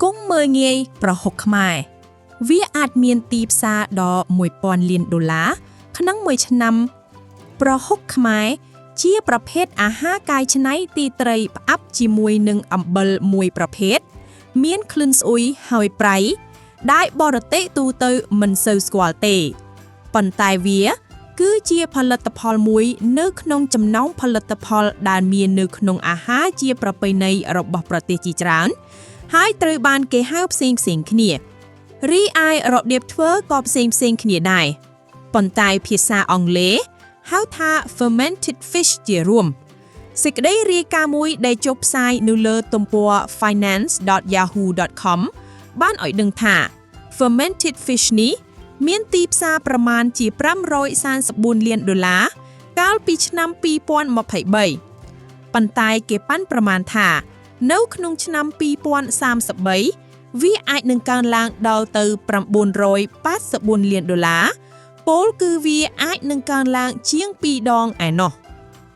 កុំមើលងាយប្រហុកខ្មែរវាអាចមានទីផ្សារដល់1000លានដុល្លារក្នុងមួយឆ្នាំ ប្រហុកខ្មែរជាប្រភេទអាហារកែច្នៃទីត្រីផ្អាប់ជាមួយនឹងអំបិលមួយប្រភេទមានក្លិនស្អុយហើយប្រៃដែលបរទេសទូទៅមិនសូវស្គាល់ទេប៉ុន្តែវា គឺជាផលិតផលមួយនៅក្នុងចំណោមផលិតផលដែលមាននៅក្នុងអាហារជាប្រពៃណីរបស់ប្រទេសជាច្រើន ហើយត្រូវបានគេហៅផ្សេងផ្សេងៗគ្នា រីឯរបៀបធ្វើក៏ផ្សេងផ្សេងៗគ្នាដែរប៉ុន្តែភាសាអង់គ្លេសហៅថា fermented fish ជារួមសេចក្តីរាយការណ៍មួយដែលចុះផ្សាយនៅលើទំព័រ finance.yahoo.com បានឲ្យដឹងថា fermented fish នេះមានទីផ្សារប្រមាណជា534លានដុល្លារកាលពីឆ្នាំ2023ប៉ុន្តែគេប៉ាន់ប្រមាណថា នៅក្នុងឆ្នាំ2033វាអាចនឹងកើនឡើងដល់ទៅ984លានដុល្លារពោលគឺវាអាចនឹងកើនឡើងជាង2ដងឯណោះ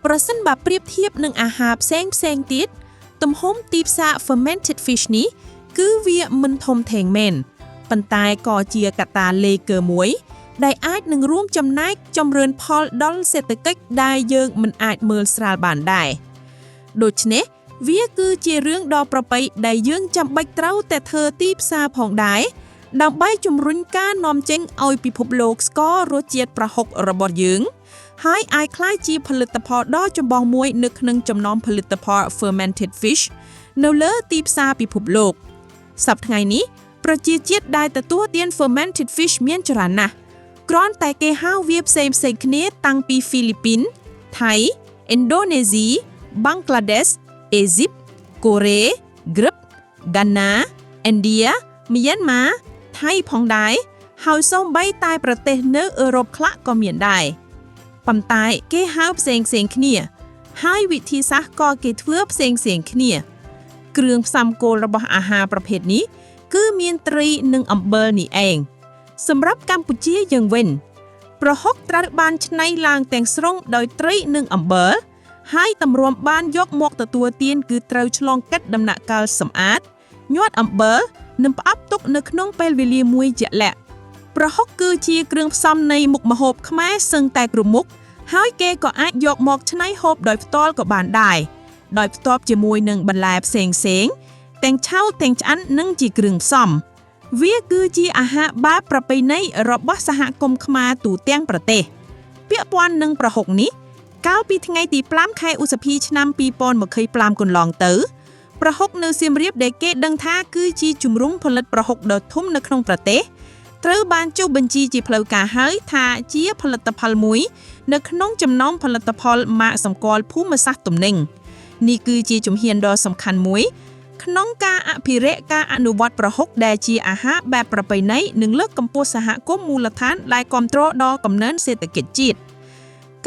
ប្រសិនបើប្រៀបធៀបនឹងអាហារផ្សេងផ្សេងៗទៀតទំហំទីផ្សារ fermented fish នេះគឺវាមិនធំធេងមែនប៉ុន្តែក៏ជាកត្តាលេកើមួយ ដែលអាចនឹងរួមចំណែកជំរឿនផលដល់សេដ្ឋកិច្ចដែលយើងមិនអាចមើលស្រាលបានដែរដូច្នេះវាគឺជារឿងដ៏ប្រពៃដែលយើងចាំបាច់ត្រូវតែធ្វើទីផ្សារផងដែរដើម្បីជំរុញការនាំចេញឲ្យពិភពលោកស្គាល់រសជាតិប្រហុករបស់យើង ហើយអាចក្លាយជាផលិតផលដ៏ចម្បងមួយនៅក្នុងចំណោមផលិតផល fermented fish នៅលើទីផ្សារពិភពលោកសប្តាហ៍ថ្ងៃនេះប្រជាជាតិដែលទទួលទាន fermented fish មានច្រើនណាស់គ្រាន់តែគេហៅវាផ្សេងផ្សេងៗគ្នាតាំងពីហ្វីលីពីន ថៃ ឥណ្ឌូនេស៊ី បង់ក្លាដេស អេស៊ីប កូរ៉េ ក្រិប ហ្គាណា ឥណ្ឌា មីយ៉ាន់ម៉ា ថៃផងដែរហើយសូម្បីតែប្រទេសនៅអឺរ៉ុបខ្លះក៏មានដែរប៉ុន្តែគេហៅផ្សេងផ្សេងៗគ្នា ហើយវិធីសាស្ត្រក៏គេធ្វើផ្សេងផ្សេងៗគ្នា គ្រឿងផ្សំគោលរបស់អាហារប្រភេទនេះ គឺមានត្រីនិងអំបិលនេះឯងសម្រាប់កម្ពុជាយើងវិញ ប្រហុកត្រូវបានច្នៃឡើងទាំងស្រុងដោយត្រីនិងអំបិលហើយតម្រាំបានយកមកទទួលទានគឺត្រូវឆ្លងកាត់ដំណាក់កាលសម្អាតញាត់អំបិលនិងផ្អាប់ទុកនៅក្នុងពេលវេលាមួយជាក់លាក់ប្រហុកគឺជាគ្រឿងផ្សំនៃមុខម្ហូបខ្មែរសឹងតែគ្រប់មុខហើយគេក៏អាចយកមកច្នៃហូបដោយផ្ទាល់ក៏បានដែរដោយផ្ទាប់ជាមួយនឹងបន្លែផ្សេងផ្សេងៗទាំងឆៅទាំងឆ្អិននិងជាគ្រឿងផ្សំ វាគឺជាអាហារបែបប្រពៃណីរបស់សហគមន៍ខ្មែរទូទាំងប្រទេស ពាក់ព័ន្ធនឹងប្រហុកនេះ កាលពីថ្ងៃទី5ខែឧសភាឆ្នាំ2025កន្លងទៅ ប្រហុកនៅសៀមរាបដែលគេដឹងថាគឺជាជំរំផលិតប្រហុកដ៏ធំនៅក្នុងប្រទេសត្រូវបានចុះបញ្ជីជាផ្លូវការហើយថាជាផលិតផលមួយ នៅក្នុងចំណោមផលិតផលម៉ាកសម្គាល់ភូមិសាស្ត្រទំនិញនេះគឺជាជំហានដ៏សំខាន់មួយ ក្នុងការអភិរក្សការអនុវត្តប្រហុកដែលជាអាហារបែបប្រពៃណីនិងលើកកម្ពស់សហគមន៍មូលដ្ឋានដែលគ្រប់គ្រងដល់កំណើនសេដ្ឋកិច្ចជាតិ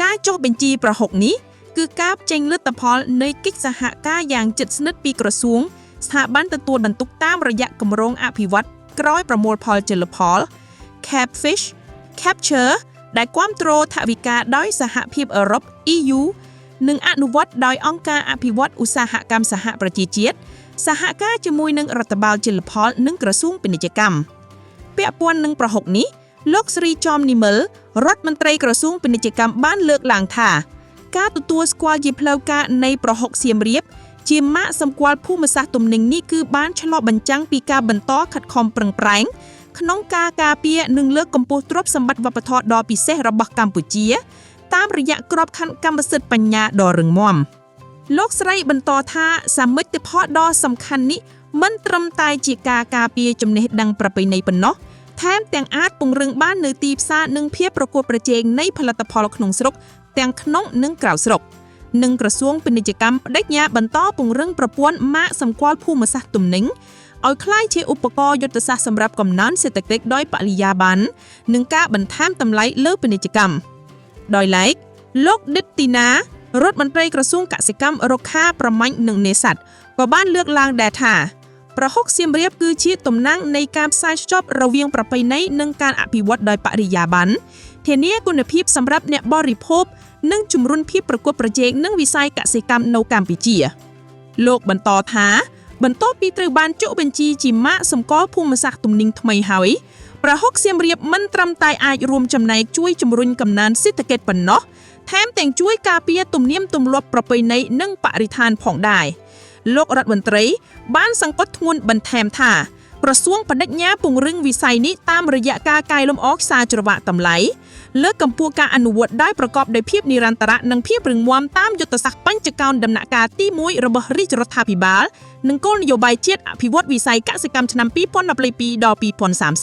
ការចុះបញ្ជីប្រហុកនេះគឺការចេញលទ្ធផលនៃកិច្ចសហការយ៉ាងជិតស្និទ្ធពីក្រសួងស្ថាប័នទទួលបន្ទុកតាមរយៈគម្រោងអភិវឌ្ឍក្រោយប្រមូលផលជលផល Capfish Capture ដែលគ្រប់គ្រងថវិកាដោយសហភាពអឺរ៉ុប EU និងអនុវត្តដោយអង្គការអភិវឌ្ឍឧស្សាហកម្មសហប្រជាជាតិសហការជាមួយនឹងរដ្ឋបាលជលផលនិងក្រសួងពាណិជ្ជកម្មពាក់ព័ន្ធនឹងប្រហុកនេះលោកស្រីចំនិមិលរដ្ឋមន្ត្រីក្រសួងពាណិជ្ជកម្មបានលើកឡើងថា ការទទួលស្គាល់ជាផ្លូវការនៃប្រហុកសៀមរាប ជាម៉ាកសម្គាល់ភូមិសាស្ត្រទំនិញនេះគឺបានឆ្លុះបញ្ចាំងពីការបន្តខិតខំប្រឹងប្រែងក្នុងការការពារនិងលើកកម្ពស់ទ្រព្យសម្បត្តិវប្បធម៌ដ៏ពិសេសរបស់កម្ពុជា តាមរយៈក្របខ័ណ្ឌកម្មសិទ្ធិបញ្ញាដ៏រឹងមាំលោកស្រីបន្តថាសមិទ្ធផលដ៏សំខាន់នេះមិនត្រឹមតែជាការការពារចំណេះដឹងប្រពៃណីប៉ុណ្ណោះថែមទាំងអាចពង្រឹងបាននូវទីផ្សារនិងភាពប្រកួតប្រជែងនៃផលិតផលក្នុងស្រុកទាំងក្នុងនិងក្រៅស្រុកនិងក្រសួងពាណិជ្ជកម្មបដិញ្ញាបន្តពង្រឹងប្រព័ន្ធម៉ាកសម្គាល់ភូមិសាស្ត្រទំនិញឲ្យក្លាយជាឧបករណ៍យុទ្ធសាស្ត្រសម្រាប់កំណើនសេដ្ឋកិច្ចដោយបរិយាបន្ននិងការបន្ថែមតម្លៃលើពាណិជ្ជកម្មដោយឡែកលោកឌិតទីណារដ្ឋមន្ត្រីក្រសួងកសិកម្មរុក្ខាប្រមាញ់និងនេសាទក៏បានលើកឡើងដែរថា ប្រហុកសៀមរាបគឺជាតំណាងនៃការផ្សារភ្ជាប់រវាងប្រពៃណីនិងការអភិវឌ្ឍដោយបរិយាបន្នធានាគុណភាពសម្រាប់អ្នកបរិភោគនិងជំរុញភាពប្រកួតប្រជែងនឹងវិស័យកសិកម្មនៅកម្ពុជា លោកបន្តថា បន្ទាប់ពីត្រូវបានចុះបញ្ជីជាម៉ាកសម្គាល់ភូមិសាស្ត្រទំនិញថ្មីហើយប្រហុកសៀមរាបមិនត្រឹមតែអាចរួមចំណែកជួយជំរុញកំណើនសេដ្ឋកិច្ចប៉ុណ្ណោះថែមទាំងជួយការពារទំនៀមទម្លាប់ប្រពៃណីនិងបរិស្ថានផងដែរលោករដ្ឋមន្ត្រី បានសង្កត់ធ្ងន់បន្ថែមថាក្រសួងបដិញ្ញាពង្រឹងវិស័យនេះតាមរយៈការកែលម្អខ្សែច្រវាក់តម្លៃលើកកម្ពស់ការអនុវត្តដោយប្រកបដោយភាពនិរន្តរៈនិងភាពរឹងមាំតាមយុទ្ធសាស្ត្របញ្ចកោណដំណាក់កាលទី1របស់រាជរដ្ឋាភិបាលនិងគោលនយោបាយជាតិអភិវឌ្ឍវិស័យកសិកម្មឆ្នាំ2022ដល់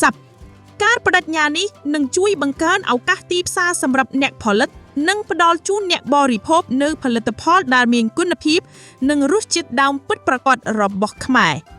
2030ការបដិញ្ញានេះនឹងជួយបង្កើនឱកាសទីផ្សារសម្រាប់អ្នកផលិត និងផ្ដល់ជូនអ្នកបរិភោគនូវផលិតផលដែលមានគុណភាព និងរសជាតិដើមពិតប្រាកដរបស់ខ្មែរ។